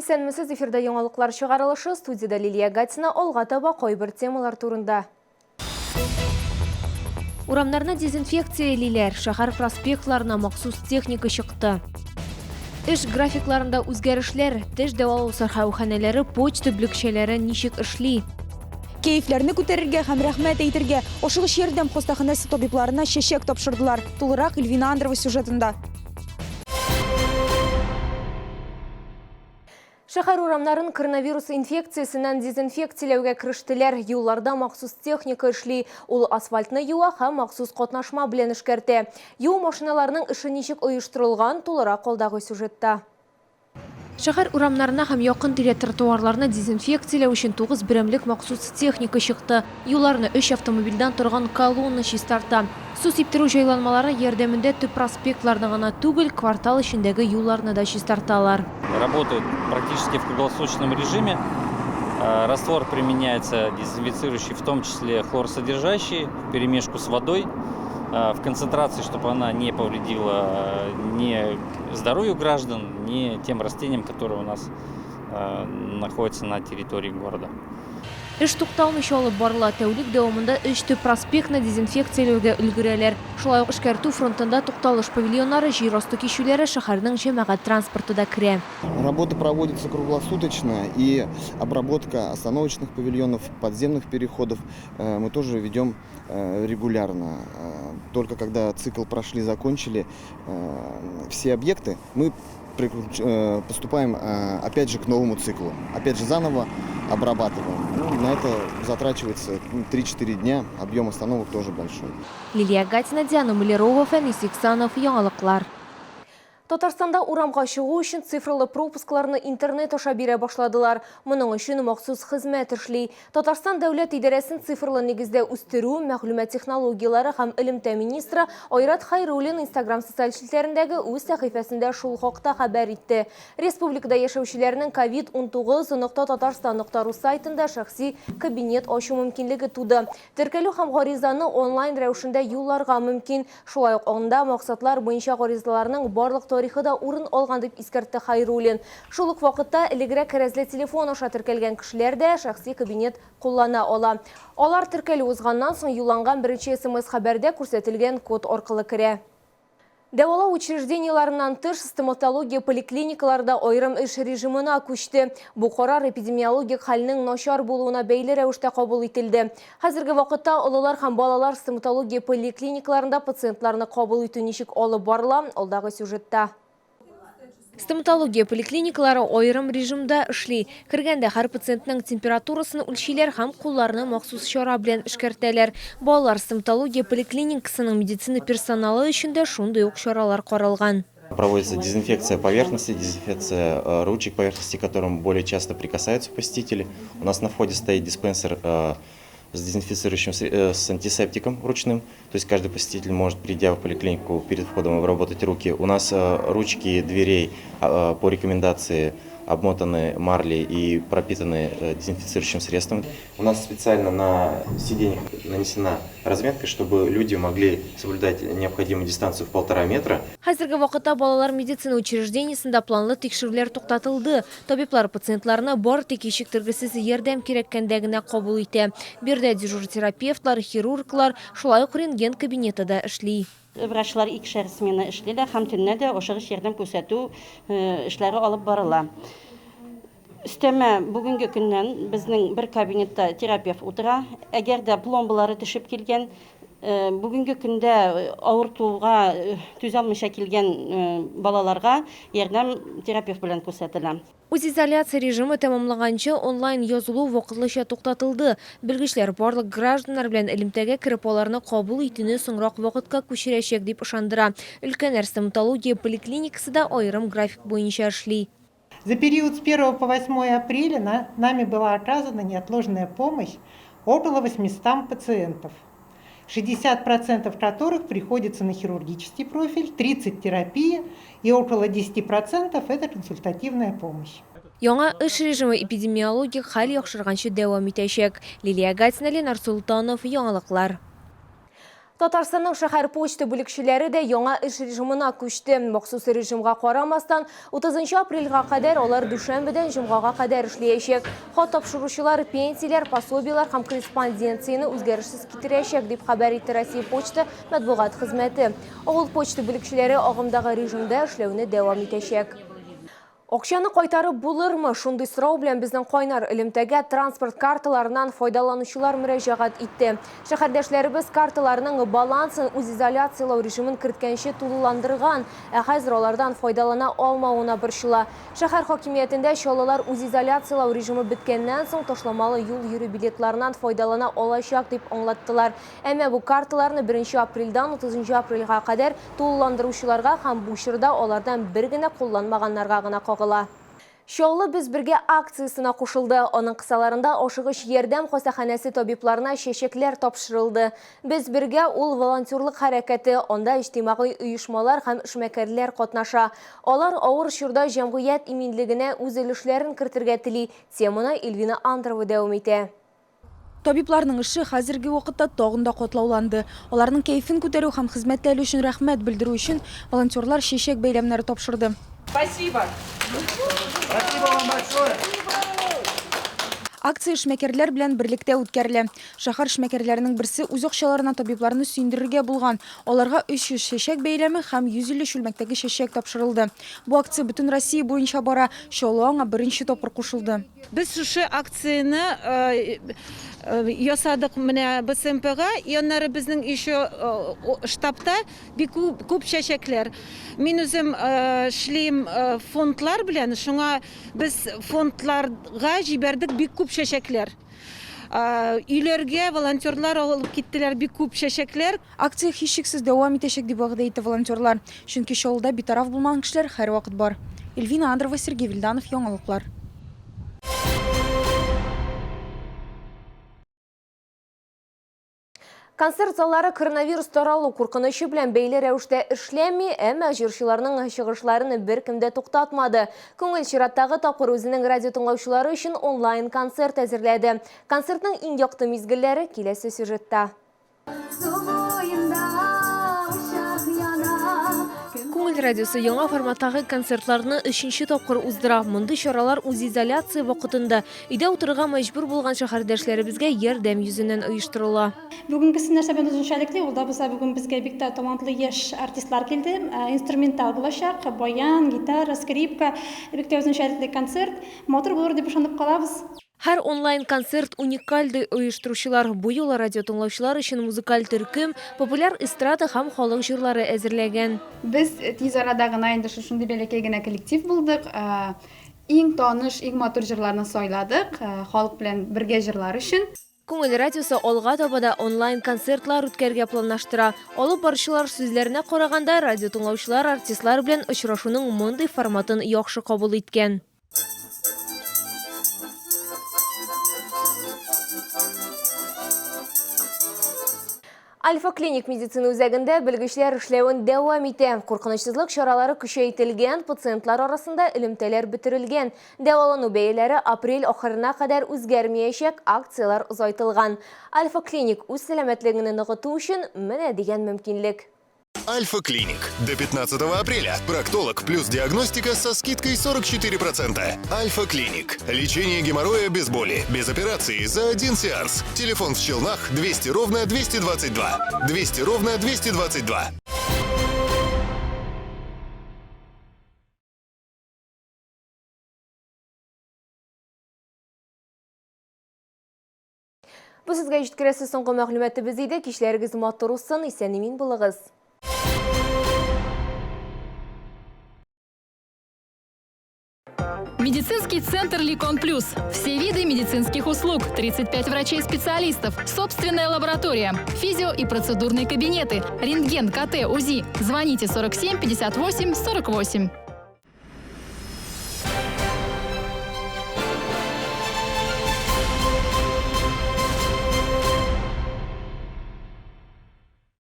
Исәнмесез, эфирда яңалыклар чыгарылышы, студиядә Лилия Гатина, алга таба кайбер темалар турында. Урамнарны дезинфекциялиләр, шәһәр проспектларына махсус техника чыкты. Эш графикларында үзгәрешләр, теш дәвалау сырхауханәләре, почта бүлекчәләре ничек эшли? Кәефләрне күтәрергә һәм рәхмәт әйтергә Ашыгыч ярдәм хастаханәсе табибларына чәчәк тапшырдылар. Тулырак Эльвина Андрова сюжетында. Шәһәр урамнарын коронавирус инфекциясеннән дезинфекцияләүгә керештеләр. Юлларда махсус техника эшли. Ул асфальтны юа һәм махсус катнашма белән эшкәртә. Юу машиналарының эше ничек оештырылган, тулырак алдагы сюжетта. Шәһәр урамнарына һәм якын-тирә тротуарларны дезинфекцияләү өчен тугыз берәмлек махсус техника чыкты. Юлларны өч автомобильдән торган колонна чистарта. Су сиптерү җайланмалары ярдәмендә төп проспектларны гына түгел, квартал эчендәге юлларны да чистарталар. Работают практически в круглосуточном режиме. Раствор применяется дезинфицирующий, в том числе хлорсодержащий, вперемешку с водой, в концентрации, чтобы она не повредила ни здоровью граждан, ни тем растениям, которые у нас находятся на территории города. Эш тукталмыйча алып барыла. Тәүлек дәвамында өч төп проспектны дезинфекцияләүгә өлгерәләр. Шулай ук эшкәртү фронтында тукталыш павильоннары, җир асты кичүләре, шәһәрнең җәмәгать транспорты да керә. Работа проводится круглосуточно, и обработка остановочных павильонов, подземных переходов мы тоже ведем регулярно. Только когда цикл прошли, закончили все объекты, мы поступаем опять же к новому циклу. Опять же заново обрабатываем. Ну, на это затрачивается 3-4 дня, объем остановок тоже большой. Лилия Гатина, Диана Малярова, Фәнис Иксанов, Яңалыклар. Татарстанда урамга чыгу өчен цифрлы пропускларны интернет аша бирә башладылар. Моның өчен махсус хезмәт эшли. Татарстан дәүләт идарәсен цифрлы нигездә үстерү, мәгълүмат технологияләре һәм элемтә министры Айрат Хәйруллин Инстаграм социаль челтәрендәге үз сәхифәсендә шул хакта хәбәр итте. Республикада яшәүчеләрнең ковид 19 нокта татарстан нокта ру сайтында шәхси кабинет ачу мөмкинлеге туды. Теркәлү һәм гаризаны онлайн рәвешендә юлларга мөмкин. Шулай ук анда максатлар буенча гаризаларның барлык тарихы да урын алган, дип искәртте Хәйруллин. Шул ук вакытта элегрәк кәрәзле телефон аша теркәлгән кешеләр дә шәхси кабинет куллана ала. Алар теркәлү узганнан соң юлланган беренче смс-хәбәрдә күрсәтелгән код аркылы керә. Дәвалау учреждениеләреннән тыш, стоматология поликлиникалары да аерым эш режимына күчте. Бу карар эпидемиологик хәлнең начар булуына бәйле рәвештә кабул ителде. Хәзерге вакытта олылар һәм балалар стоматология поликлиникаларында пациентларны кабул итү ничек алып барыла, алдагы сюжетта. Стоматология поликлиникалары аерым режимда эшли. Кергәндә һәр пациентның температурасын үлчиләр һәм кулларны махсус чара белән эшкәртәләр. Балалар стоматология поликлиникасының медицина персоналы өчен дә шундый ук чаралар каралган. Проводится дезинфекция поверхности, дезинфекция э, ручек поверхности, к которым более часто прикасаются посетители. У нас на входе стоит диспенсер э, с дезинфицирующим, э, с антисептиком ручным. То есть каждый посетитель может, придя в поликлинику, перед входом обработать руки. У нас ручки дверей по рекомендации обмотаны марлей и пропитаны дезинфицирующим средством. У нас специально на сиденьях нанесена разметка, чтобы люди могли соблюдать необходимую дистанцию в полтора метра. Хәзерге вакытта балалар медицина учреждениесендә планлы тикшерүләр туктатылды. Табиблар пациентларны бары тик кичектергесез ярдәм кирәккәндә генә кабул итә. Биредә дежур терапевтлар, хирурглар, шулай ук рентген кабинеты да эшли. Врачлар икешәр смена эшлиләр һәм төнлә дә ашыгыч ярдәм күрсәтү эшләре алып барыла. Өстәмә бүгенге көннән безнең бер кабинетта терапевт утыра. Әгәр дә пломбалары төшеп килгән, бүгенге көндә авыртуга түзә алмыйча килгән балаларга ярдәм терапевт белән күрсәтелә. Үзизоляция режимы тәмамланганчы онлайн язылу вакытлыча туктатылды. Белгечләр барлык гражданнар белән элемтәгә кереп аларны кабул итүне соңрак вакытка күчерәчәк дип ышандыра. Өлкәннәр стоматология поликлиникасы да аерым график буенча эшли. За период с 1 по 8 апреля нами была оказана неотложная помощь около 800 пациентов, 60% которых приходится на хирургический профиль, 30% терапия и около 10% это консультативная помощь. Яңа эш режимы эпидемиологик хәл яхшырганчы дәвам итәчәк. Лилия Гатина, Ленар Солтанов, Яңалыклар. Татарстанның шәһәр почта бүлекчәләре дә яңа эш режимына күчте. Махсус режимга карамастан, 30 апрельгә кадәр алар дүшәмбедән җомгага кадәр эшләячәк. Хат тапшыручылар пенсияләр, пособиеләр һәм корреспонденцияне үзгәрешсез китерәчәк, дип хәбәр итте Россия почта матбугат хезмәте. Авыл почта бүлекчәләре агымдагы режимда эшләүне дәвам итәчәк. Акчаны кайтарып булырмы? Шундый сорау белән безнең кайнар элемтәгә транспорт карталарыннан файдаланучылар мөрәҗәгать итте. Шәһәрдәшләребез карталарының балансын үзизоляцияләү режимын керткәнче тулыландырган, ә хәзер алардан файдалана алмавына борчыла. Шәһәр хакимиятендә чаллылар үзизоляцияләү режимы беткәннән соң ташламалы юл йөрү билетларыннан файдалана алачак дип аңлаттылар. Әмма бу карталарны беренче апрельдән утызынчы апрельгә кадәр тулыландыручыларга һәм бу чорда алардан бер генә кулланмаганнарга гына кагыла. Чаллы Без бергә акциясенә кушылды. Аның кысаларында ашыгыч ярдәм хастаханәсе табибларына чәчәкләр тапшырылды. Без бергә ул волонтерлык хәрәкәте, анда иҗтимагый оешмалар һәм эшмәкәрләр катнаша. Алар авыр чорда җәмгыять иминлегенә үз өлешләрен кертергә тели. Теманы Эльвина Андрова дәвам итә. Табибларның эше хәзерге вакытта тагын да катлауланды. Аларның кәефен күтәрү һәм хезмәтләре өчен рәхмәт белдерү өчен волонтерлар чәчәк бәйләмнәре тапшырды. Спасибо! Спасибо вам большое! Акция эшмәкәрләр белән берлектә үткәрелә. Шәһәр эшмәкәрләренең берсе үз акчаларына табибларны сөендерергә булган. Аларга 300 чәчәк бәйләме һәм 150 чүлмәктәге чәчәк тапшырылды. Бу акция бөтен Россия буенча бара. Чаллы аңа беренче тапкыр кушылды. Без шушы акцияне ясадык менә БСМПга, и аннары безнең еще штабта бик күп чәчәкләр. Мин үзем эшлим фондлар белән, шуңа без фондларга җибәрдек бик күп чәчәкләр. Өйләргә волонтерлар алып киттеләр бик күп чәчәкләр. Акция һичшиксез дәвам итәчәк, дип вәгъдә итте волонтерлар. Чөнки Чаллыда битараф булмаган кешеләр һәрвакыт бар. Эльвина Андрова, Сергей Вильданов, Яңалыклар. Концерт заллары коронавирус таралу куркынычы белән бәйле рәвештә эшләми, әмма җырчыларның чыгышларын беркем дә туктатмады. Күңел чираттагы тапкыр үзенең радио тыңлаучылары өчен онлайн-концерт әзерләде. Концертның иң якты мизгелләре киләсе сюжетта. Күңел радиосы яңа форматтагы концертларны өченче тапкыр уздыра. Мондый чаралар үзизоляция вакытында өйдә утырырга мәҗбүр булган шәһәрдәшләребезгә ярдәм йөзеннән оештырыла. Бүгенгесе нәрсә белән үзенчәлекле? Ул да булса бүген безгә бик тә талантлы яшь артистлар килде. Инструментал булачак, баян, гитара, скрипка. Бик тә үзенчәлекле концерт. Матур булыр дип ышанып калабыз. Һәр онлайн-концерт уникаль, ди оештыручылар. Бу юлы радиотыңлаучылар өчен музыкаль төркем популяр эстрада һәм халык җырлары әзерләгән. Без тиз арада гына инде шушындый бәләкәй генә коллектив булдык. Иң таныш, иң матур җырларны сайладык, халык белән бергә җырлар өчен. Күңел радиосы алга таба да онлайн-концертлар үткәрергә планлаштыра. Алып баручылар сүзләренә караганда, радиотыңлаучылар артистлар белән очрашуның мондый форматын яхшы кабул иткән. Альфа-клиник медицина үзәгендә белгечләр эшләвен дәвам итә. Куркынычсызлык чаралары көчәйтелгән, пациентлар арасында элемтәләр бетерелгән. Дәвалану бәяләре апрель ахырына кадәр үзгәрмәячәк, акцияләр озайтылган. Альфа-клиник үз сәламәтлегеңне ныгыту өчен менә дигән мөмкинлек. Альфа-клиник. До 15 апреля. Проктолог плюс диагностика со скидкой 44%. Альфа-клиник. Лечение геморроя без боли, без операции, за один сеанс. Телефон в Челнах 200 ровно 222. 200 ровно 222. Бу сезгә җиткерәсе соңгы мәгълүматыбыз иде. Кичләрегез матур узсын, исән-имин булыгыз. Медицинский центр Ликон Плюс. Все виды медицинских услуг, 35 врачей-специалистов, собственная лаборатория, физио- и процедурные кабинеты, рентген, КТ, УЗИ. Звоните 47 58 48.